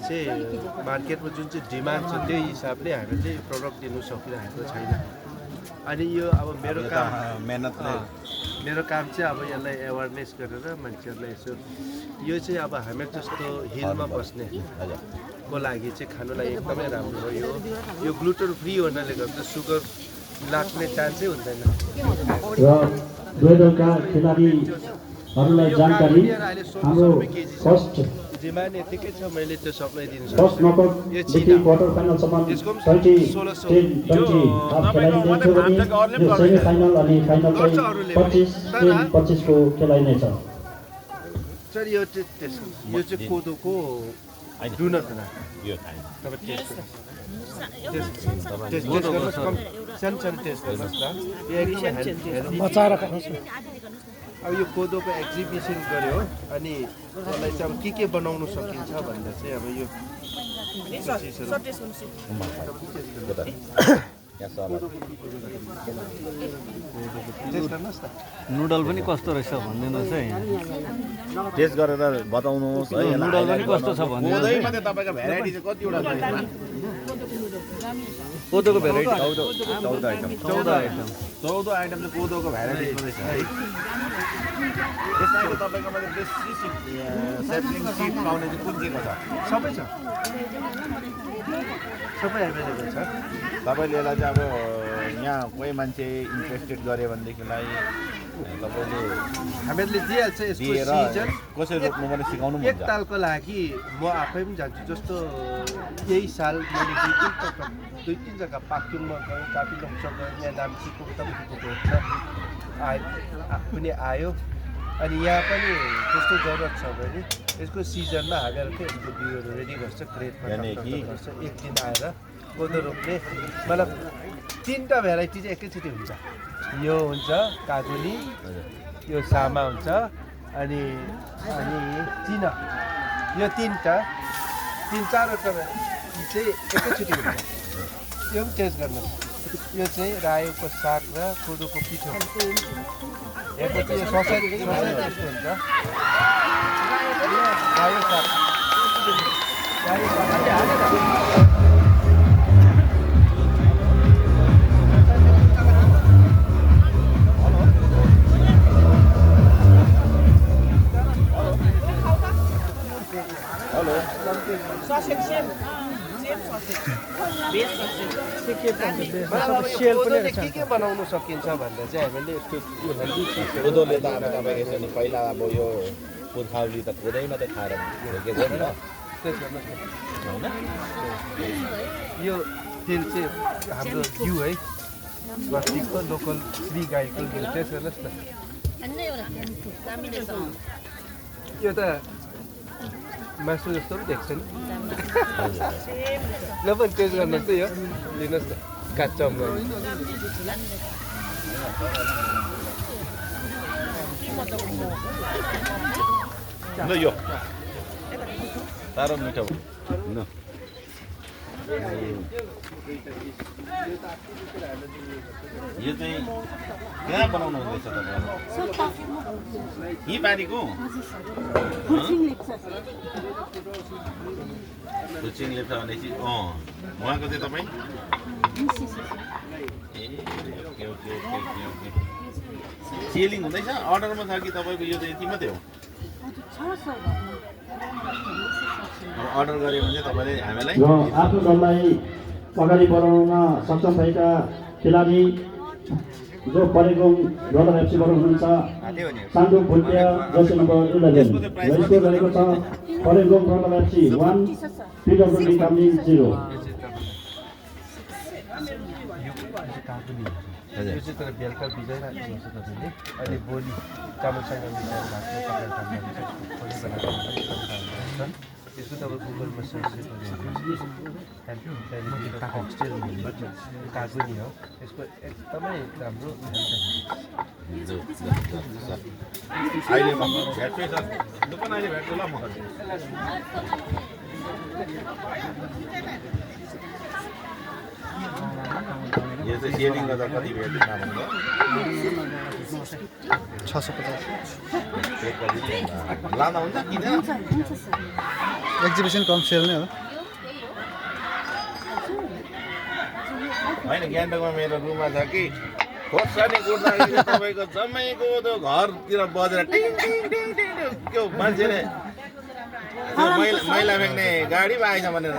चाहिँ मार्केटमा जुन चाहिँ डिमान्ड छ त्यही हिसाबले हामी चाहिँ प्रडक्ट दिनु सकिरहेको छैन। अनि यो अब मेरो काम मेरो काम चाहिँ अब यसलाई एवेरनेस गरेर मान्छेहरूलाई यसो यो चाहिँ अब हामी जस्तो हिलमा बस्ने को लागि चाहिँ खानुलाई एकदमै राम्रो हो। यो ग्लुटेन फ्री हुनाले गर्दा सुगर लाग्ने चान्सै हुँदैन। र दुवैदलका खेलाडीहरूलाई जानकारी हाम्रो फर्स्ट डिमान्ड यतिकै छ, मैले त्यो सबै दिन्छु। फर्स्ट नकआउटदेखि क्वार्टर फाइनलसम्म 20-10-20 हाफ खेलाइँदैछ भने यो सेमी फाइनल अनि फाइनल चाहिँ 25-10-25 को खेलाइनेछ। सर यो चाहिँ कोदोको डुनर हो। यो तपाईँ सानो टेस्ट गर्नुहोस् न। यो एकदम बचाएर खानुहोस् न। अब यो कोदोको एक्जिबिसन गर्यो अनि यसलाई चाहिँ अब के बनाउनु सकिन्छ भन्दा चाहिँ अब यो नुडल पनि कस्तो रहेछ भनिदिनुहोस् है। टेस्ट गरेर बताउनुहोस् है। नुडल पनि कस्तो छ भनिदिनुहोस्। कोदोमा तपाईँको भेराइटी चाहिँ कतिवटा छ? कोदोको भेराइटी 14 आइटम 14 आइटम चाहिँ कोदोको भेराइटी रहेछ है। त्यसमा तपाईँकोमा चाहिँ बेसी सेप्लिङ सिड पाउने चाहिँ कुन चाहिँको छ? सबै छ, सबै एभाइलेबल छ। तपाईँले यसलाई चाहिँ अब यहाँ कोही मान्छे इन्ट्रेस्टेड गऱ्यो भनेदेखिलाई तपाईँले हामीहरूले दिइहाल्छ यसको दिएर सिजन कसरी रोप्नु पनि सिकाउनु एक तालको लागि म आफै पनि जान्छु। जस्तो यही साल मैले दुई तिन जग्गा पाक्योङमा गएँ, काफीलङसँग गएँ, यहाँ नाम्चीको उतापट्टिको पनि आयो। अनि यहाँ पनि त्यस्तो जरुरत छ भने यसको सिजनमा हामीहरू चाहिँ यसको बिउहरू रेडी गर्छ, क्रेटमा गर्छ। एक दिन आएर कोदो रोप्ने मतलब 3टा भेराइटी चाहिँ एकैचोटि हुन्छ। यो हुन्छ काजुली, यो सामा हुन्छ अनि चिना, यो 3-4वटा चाहिँ एकैचोटि हुन्छ। यो पनि टेस्ट गर्नुहोस्। यो चाहिँ रायोको साग र कोदोको पिठो। हेर्नु चाहिँ यो ससेज जस्तो हुन्छ। रायो साग के बनाउनु सकिन्छ भन्दा चाहिँ हामीले यस्तो हेल्दी चिजहरू कोदोले त अब तपाईँको यसो नि पहिला अब यो पुर्खाउली त कोदैमा त खाएर हुर्केको नि त होइन। यो तेल चाहिँ हाम्रो घिउ है, बस्तीको लोकल श्री गाईको घिउ। टेस्ट गर्नुहोस् न। यो त मासु जस्तो पनि देख्छ नि। ल पनि टेस्ट गर्नुहोस् त। यो लिनुहोस् न काँचो ल यो साह्रो मिठो न। यो चाहिँ कहाँ बनाउनु हुँदैछ तपाईँहरू? यहीँ बारीको फुचिङ लेप्चा भनेपछि उहाँको चाहिँ तपाईँ ए okay okay okay okay okay selling हुँदैछ? अर्डरमा छ कि तपाईँको यो चाहिँ यति मात्रै हो? अब अर्डर गऱ्यो भने चाहिँ तपाईँले हामीलाई र आफ्नो दललाई अगाडि बढाउन सक्षम भएका खेलाडी जो परेगोङ रोडर एफसीबाट हुनुहुन्छ सान्दुक भुटिया जर्सी नम्बर 11 र स्कोर गरेको छ परेगोङ रोडर एफसी 1 पिडब्ल्युडी कामलिङ 0। यो चाहिँ तर बेलुका भिजाइराख्नुपर्छ तपाईँले। अहिले भोलि चामलसँग मिसाएर भातको यसको तपाईँ गुगलमा सर्च काजुनी हो। यसको एकदमै राम्रो अहिले भेट्दै छ दोकान अहिले भेट्छु ल म यो चाहिँ सेलिङ गर्दा कति भेट्छ भन्दा 650 लाँदा हुन्छ किन? एक्जिबिसन कम सेल नै हो। होइन गान्तोकमा मेरो रुममा छ कि खोर्सानी कुट्दाखेरि तपाईँको जम्मैको त्यो घरतिर बजेर टिङ टिङ टिङ टिङ टिङ त्यो मान्छेले त्यो मैला फ्याँक्ने गाडी पो आएछ भनेर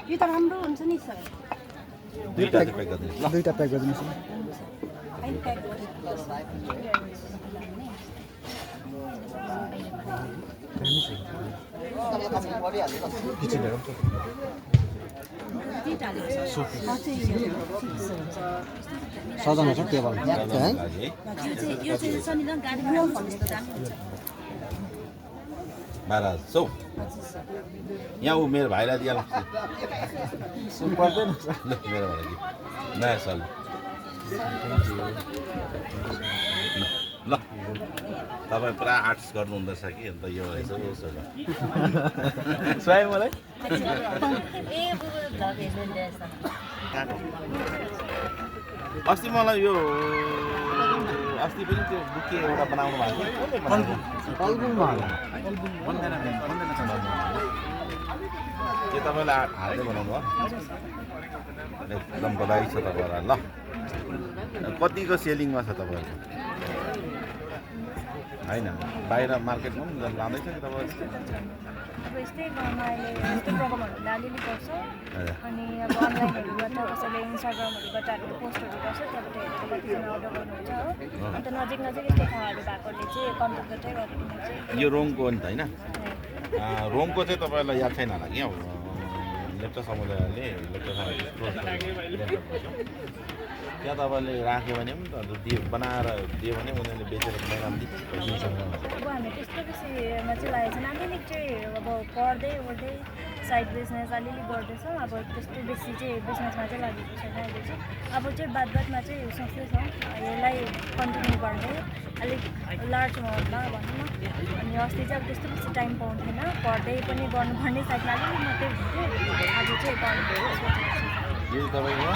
यो त राम्रो हुन्छ नि सर। दुईटा चाहिँ प्याक गरिदिनुहोस् ल। दुईटा प्याक गरिदिनुहोस् न। अहिले प्याक गरिदिनुहोस्। सजाउनु छ टेबल है। यो चाहिँ शनिबार गाडीमा भन्नुहोस् त दामी हुन्छ। 1200 यहाँ ऊ मेरो भाइलाई दिइहाल्नु पर्दैन मेरो भाइलाई नयाँ साल ल तपाईँ पुरा आर्ट्स गर्नुहुँदो रहेछ कि अन्त यो यसो यसो सुहायो मलाई अस्ति मलाई यो अस्ति पनि त्यो बुके एउटा बनाउनु भएको थियो के तपाईँलाई हातले बनाउनु हो एकदम बधाई छ तपाईँलाई ल कतिको सेलिङमा छ तपाईँहरू होइन बाहिर मार्केटमा पनि लाँदैछ कि तपाईँ अब यस्तै गाउँमा अहिले यस्तो प्रोग्रामहरू अलिअलि गर्छ अनि अब अनलाइनहरूबाट कसैले इन्स्टाग्रामहरूबाट हामीले पोस्टहरू गर्छ त्यहाँबाट हेरेर कतिजना अर्डर गर्नुहुन्छ हो अन्त नजिक नजिक यस्तो ठाउँहरू भएकोले चाहिँ कन्ट्याक्ट गर्दै गरिकन चाहिँ यो रोङको हो नि त होइन रोङको चाहिँ तपाईँलाई याद छैन होला कि अब लेप्चा समुदायले लेप्चा त्यहाँ तपाईँले राख्यो भने पनि त दियो बनाएर दियो भने उनीहरूले बेचेर मैदान अब हामी त्यस्तो बेसीमा चाहिँ लागेको छैन अलिअलि चाहिँ अब पढ्दै ओर्दै साइड बिजनेस अलिअलि गर्दैछौँ अब त्यस्तो बेसी चाहिँ बिजनेसमा चाहिँ लागेको छैन अहिले चाहिँ अब चाहिँ बादमा चाहिँ सोच्दैछौँ यसलाई कन्टिन्यू गर्दै अलिक लार्जमा होला भनौँ न अनि अस्ति चाहिँ अब त्यस्तो बेसी टाइम पाउँदैन पढ्दै पनि गर्नुपर्ने साइडमा अलिअलि मात्रै हुन्थ्यो आज चाहिँ गर्नु यो तपाईँको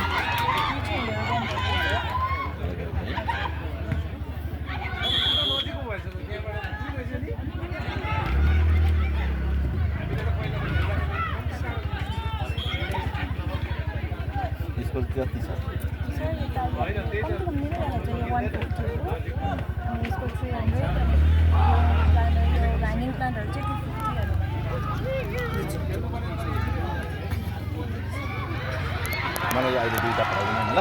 यसको कति छ यसको 300 ह्याङ्गिङ प्लान्टहरू चाहिँ 250 मलाई अहिले दुईवटा पाउँदैन ल